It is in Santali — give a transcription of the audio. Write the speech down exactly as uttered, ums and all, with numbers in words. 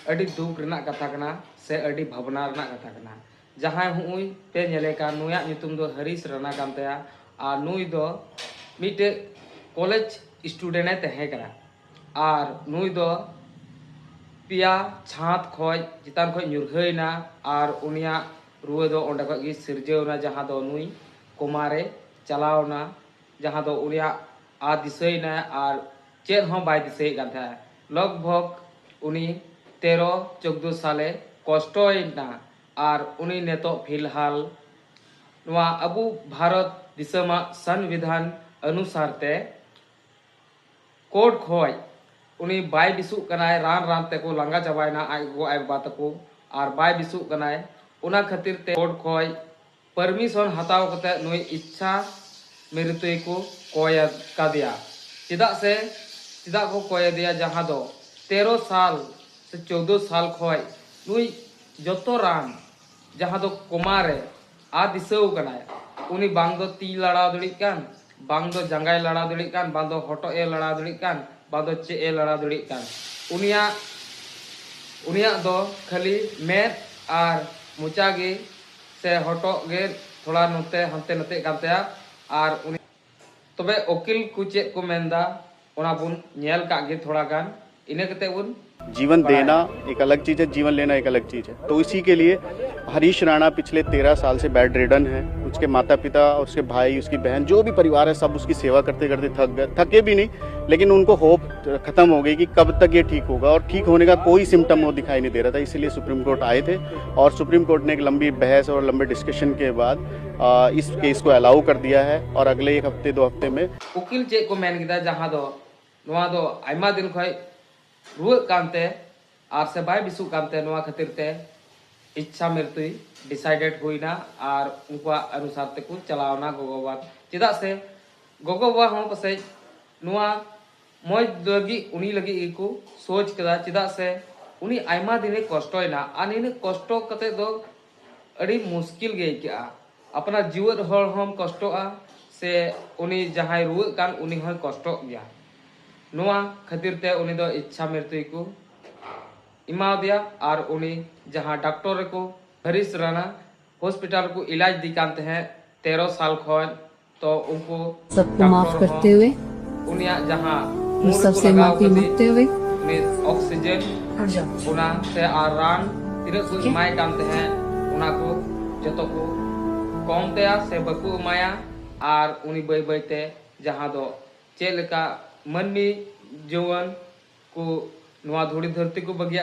ᱟᱹᱰᱤ ᱫᱩᱠ ᱨᱮᱱᱟᱜ ᱠᱟᱛᱷᱟ ᱠᱟᱱᱟ ᱥᱮ ᱟᱹᱰᱤ ᱵᱷᱟᱵᱽᱱᱟ ᱨᱮᱱᱟᱜ ᱠᱟᱛᱷᱟ ᱠᱟᱱᱟ᱾ ᱡᱟᱦᱟᱸᱭ ᱦᱚᱸᱜᱼᱚᱭ ᱯᱮ ᱧᱮᱞᱮ ᱠᱟᱱ, ᱱᱩᱭᱟᱜ ᱧᱩᱛᱩᱢ ᱫᱚ ᱦᱟᱨᱤᱥ ᱨᱟᱱᱟ ᱠᱟᱱ ᱛᱟᱭᱟ᱾ ᱟᱨ ᱱᱩᱭ ᱫᱚ ᱢᱤᱫᱴᱮᱡ ᱠᱚᱞᱮᱡᱽ ᱥᱴᱩᱰᱮᱱᱴ ᱮ ᱛᱟᱦᱮᱸ ᱠᱟᱱᱟ᱾ ᱟᱨ ᱱᱩᱭ ᱫᱚ ᱯᱮᱭᱟ ᱪᱷᱟᱸᱫᱽ ᱠᱷᱚᱡ ᱪᱮᱛᱟᱱ ᱠᱷᱚᱡ ᱧᱩᱨᱦᱟᱹᱭᱮᱱᱟ᱾ ᱟᱨ ᱩᱱᱤᱭᱟᱜ ᱨᱩᱣᱟᱹ ᱫᱚ ᱚᱸᱰᱮ ᱠᱷᱚᱡ ᱜᱮ ᱥᱤᱨᱡᱟᱹᱣ ᱮᱱᱟ, ᱡᱟᱦᱟᱸ ᱫᱚ ᱱᱩᱭ ᱠᱳᱢᱟ ᱨᱮ ᱪᱟᱞᱟᱣ ᱮᱱᱟ, ᱡᱟᱦᱟᱸ ᱫᱚ ᱩᱱᱤᱭᱟᱜ ᱟᱨ ᱫᱤᱥᱟᱹᱭᱮᱱᱟ ᱟᱨ ᱪᱮᱫ ᱦᱚᱸ ᱵᱟᱭ ᱫᱤᱥᱟᱹᱭᱮᱫ ᱠᱟᱱ ᱛᱟᱦᱮᱸᱱᱟ᱾ ᱞᱚᱜᱽ ᱵᱷᱚᱜᱽ ᱩᱱᱤ ᱛᱮᱨᱚ ᱪᱳᱫᱽᱫᱳ ᱥᱟᱞᱮ ᱠᱚᱥᱴᱚᱭᱮᱱᱟ᱾ ᱟᱨ ᱩᱱᱤ ᱱᱤᱛᱚᱜ ᱯᱷᱤᱞᱦᱟᱞ ᱱᱚᱣᱟ ᱟᱵᱚ ᱵᱷᱟᱨᱚᱛ ᱫᱤᱥᱚᱢᱟᱜ ᱥᱚᱝᱵᱤᱫᱷᱟᱱ ᱚᱱᱩᱥᱟᱨ ᱛᱮ ᱠᱳᱨᱴ ᱠᱷᱚᱡ ᱩᱱᱤ ᱵᱟᱭ ᱵᱮᱥᱚᱜ ᱠᱟᱱᱟᱭ, ᱨᱟᱱ ᱨᱟᱱ ᱛᱮᱠᱚ ᱞᱟᱸᱜᱟ ᱪᱟᱵᱟᱭᱮᱱᱟ ᱟᱡ ᱜᱚᱜᱚ ᱟᱡ ᱵᱟᱵᱟ ᱛᱟᱠᱚ, ᱟᱨ ᱵᱟᱭ ᱵᱮᱥᱚᱜ ᱠᱟᱱᱟᱭ᱾ ᱚᱱᱟ ᱠᱷᱟᱹᱛᱤᱨ ᱛᱮ ᱠᱳᱨᱴ ᱠᱷᱚᱡ ᱯᱟᱨᱢᱤᱥᱚᱱ ᱦᱟᱛᱟᱣ ᱠᱟᱛᱮ ᱱᱩᱭ ᱤᱪᱪᱷᱟ ᱢᱨᱤᱛᱩᱭ ᱠᱚ ᱠᱚᱭ ᱠᱟᱫᱮᱭᱟ᱾ ᱪᱮᱫᱟᱜ ᱥᱮ, ᱪᱮᱫᱟᱜ ᱠᱚ ᱠᱚᱭ ᱟᱫᱮᱭᱟ? ᱡᱟᱦᱟᱸ ᱫᱚ ᱛᱮᱨᱚ ᱥᱟᱞ ᱥᱮ ᱪᱳᱫᱽᱫᱳ ᱥᱟᱞ ᱠᱷᱚᱡ ᱱᱩᱭ ᱡᱚᱛᱚ ᱨᱟᱱ, ᱡᱟᱦᱟᱸ ᱫᱚ ᱠᱳᱢᱟ ᱨᱮ ᱟᱨ ᱫᱤᱥᱟᱹᱣ ᱠᱟᱱᱟᱭ, ᱩᱱᱤ ᱵᱟᱝ ᱫᱚ ᱛᱤ ᱞᱟᱲᱟᱣ ᱫᱟᱲᱮᱭᱟᱜ ᱠᱟᱱ, ᱵᱟᱝ ᱫᱚ ᱡᱟᱸᱜᱟᱭ ᱞᱟᱲᱟᱣ ᱫᱟᱲᱮᱭᱟᱜ ᱠᱟᱱ, ᱵᱟᱝ ᱫᱚ ᱦᱚᱴᱚᱜ ᱮ ᱞᱟᱲᱟᱣ ᱫᱟᱲᱮᱭᱟᱜ ᱠᱟᱱ, ᱵᱟᱝ ᱫᱚ ᱪᱮᱫ ᱮ ᱞᱟᱲᱟᱣ ᱫᱟᱲᱮᱭᱟᱜ ᱠᱟᱱ᱾ ᱩᱱᱤᱭᱟᱜ, ᱩᱱᱤᱭᱟᱜ ᱫᱚ ᱠᱷᱟᱹᱞᱤ ᱢᱮᱫ ᱟᱨ ᱢᱚᱪᱟ ᱜᱮ ᱥᱮ ᱦᱚᱴᱚᱜ ᱜᱮ ᱛᱷᱚᱲᱟ ᱱᱚᱛᱮ ᱦᱟᱱᱛᱮ ᱱᱟᱛᱮᱜ ᱠᱟᱱ ᱛᱟᱭᱟ᱾ ᱟᱨ ᱩᱱᱤ, ᱛᱚᱵᱮ ᱩᱠᱤᱞ ᱠᱚ ᱪᱮᱫ ᱠᱚ ᱢᱮᱱᱫᱟ, ᱚᱱᱟ ᱵᱚᱱ ᱧᱮᱞ ᱠᱟᱜ ᱜᱮ ᱛᱷᱚᱲᱟ ᱜᱟᱱ, ᱤᱱᱟᱹ ᱠᱟᱛᱮ ᱵᱚᱱ जीवन देना एक अलग चीज़ है, जीवन लेना एक अलग चीज़ है। तो इसी के लिए हरीश राणा पिछले तेरह साल से बेड रिडन है। उसके माता पिता, उसके भाई, उसकी बहन, जो भी परिवार है, सब उसकी सेवा करते करते थक गए, थके भी नहीं, लेकिन उनको होप खत्म हो गई कि कब तक ये ठीक होगा, और ठीक होने का कोई सिम्टम वो दिखाई नहीं दे रहा था। इसीलिए सुप्रीम कोर्ट आए थे और सुप्रीम कोर्ट ने एक लंबी बहस और लंबे डिस्कशन के बाद आ, इस केस को अलाउ कर दिया है और अगले एक हफ्ते दो हफ्ते में उकिल ᱪᱮᱫ ᱠᱚ ᱢᱮᱱ ᱠᱮᱫᱟ, ᱡᱟᱦᱟᱸ ᱫᱚ ᱱᱚᱣᱟ ᱫᱚ ᱟᱭᱢᱟ ᱫᱤᱱ ᱠᱷᱚᱡ ᱨᱩᱣᱟᱹᱜ ᱠᱟᱱᱛᱮ ᱟᱨ ᱥᱮ ᱵᱟᱭ ᱵᱮᱥᱚᱜ ᱠᱟᱱᱛᱮ, ᱱᱚᱣᱟ ᱠᱷᱟᱹᱛᱤᱨ ᱛᱮ ᱤᱪᱪᱷᱟ ᱢᱨᱤᱛᱩᱭ ᱰᱤᱥᱟᱭᱰᱮᱰ ᱦᱩᱭᱱᱟ᱾ ᱟᱨ ᱩᱱᱠᱩᱣᱟᱜ ᱚᱱᱩᱥᱟᱨ ᱛᱮᱠᱚ ᱪᱟᱞᱟᱣᱱᱟ ᱜᱚᱜᱚ ᱵᱟᱵᱟ᱾ ᱪᱮᱫᱟᱜ ᱥᱮ ᱜᱚᱜᱚ ᱵᱟᱵᱟ ᱦᱚᱸ ᱯᱟᱥᱮᱡ ᱱᱚᱣᱟ ᱢᱚᱡᱽ ᱞᱟᱹᱜᱤᱫ, ᱩᱱᱤ ᱞᱟᱹᱜᱤᱫ ᱜᱮᱠᱚ ᱥᱳᱪ ᱠᱮᱫᱟ᱾ ᱪᱮᱫᱟᱜ ᱥᱮ ᱩᱱᱤ ᱟᱭᱢᱟ ᱫᱤᱱᱮ ᱠᱚᱥᱴᱚᱭᱮᱱᱟ, ᱟᱨ ᱱᱤᱱᱟᱹᱜ ᱠᱚᱥᱴᱚ ᱠᱟᱛᱮ ᱫᱚ ᱟᱹᱰᱤ ᱢᱩᱥᱠᱤᱞ ᱜᱮ ᱟᱹᱭᱠᱟᱹᱜᱼᱟ᱾ ᱟᱯᱱᱟᱨ ᱡᱤᱣᱮᱫ ᱦᱚᱲ ᱦᱚᱸᱢ ᱠᱚᱥᱴᱚᱜᱼᱟ, ᱥᱮ ᱩᱱᱤ ᱡᱟᱦᱟᱸᱭ ᱨᱩᱣᱟᱹᱜ ᱠᱟᱱ ᱩᱱᱤ ᱦᱚᱸᱭ ᱠᱚᱥᱴᱚᱜ ᱜᱮᱭᱟ᱾ ᱱᱚᱣᱟ ᱠᱷᱟᱹᱛᱤᱨ ᱛᱮ ᱩᱱᱤ ᱫᱚ ᱤᱪᱪᱷᱟ ᱢᱨᱤᱛᱩᱭ ᱠᱚ ᱮᱢᱟᱣᱟᱫᱮᱭᱟ ᱟᱨ ᱩᱱᱤ ᱡᱟᱦᱟᱸ ᱰᱟᱠᱛᱚᱨ ᱨᱮᱠᱚ ᱦᱟᱨᱤᱥ ᱨᱟᱱᱟ ᱦᱚᱥᱯᱤᱴᱟᱞ ᱨᱮᱠᱚ ᱤᱞᱟᱡᱽ ᱫᱤ ᱠᱟᱱ ᱛᱟᱦᱮᱸᱫ ᱛᱮᱨᱚ ᱥᱟᱞ ᱠᱷᱚᱱ, ᱛᱚ ᱩᱱᱠᱩ सबको माफ ᱰᱟᱠᱛᱚᱨ करते ᱦᱚᱸ हुए ᱩᱱᱤᱭᱟᱜ ᱡᱟᱦᱟᱸ उन ᱢᱩ ᱨᱮᱠᱚ सबसे ᱞᱟᱜᱟᱣ माफी ᱠᱟᱫᱮ मांगते हुए ᱩᱱᱤ ᱚᱠᱥᱤᱡᱮᱱ ᱚᱱᱟ ᱥᱮ ᱟᱨ ᱨᱟᱱ ᱛᱤᱱᱟᱹᱜ ᱠᱚ ᱮᱢᱟᱭ ᱠᱟᱱ ᱛᱟᱦᱮᱸᱫ ᱚᱱᱟ ᱠᱚ ᱡᱚᱛᱚ ᱠᱚ ᱠᱚᱢ ᱛᱟᱭᱟ ᱥᱮ ᱵᱟᱠᱚ ᱮᱢᱟᱭᱟ᱾ ᱟᱨ ᱩᱱᱤ ᱵᱟᱹᱭ ᱵᱟᱹᱭ ᱛᱮ ᱡᱟᱦᱟᱸ ᱫᱚ ᱪᱮᱫ ᱞᱮᱠᱟ ᱢᱟᱹᱱᱢᱤ ᱡᱩᱣᱟᱹᱱ ᱠᱚ ᱱᱚᱣᱟ ᱫᱷᱩᱲᱤ ᱫᱷᱟᱹᱨᱛᱤ ᱠᱚ ᱵᱟᱹᱜᱤᱭᱟᱜ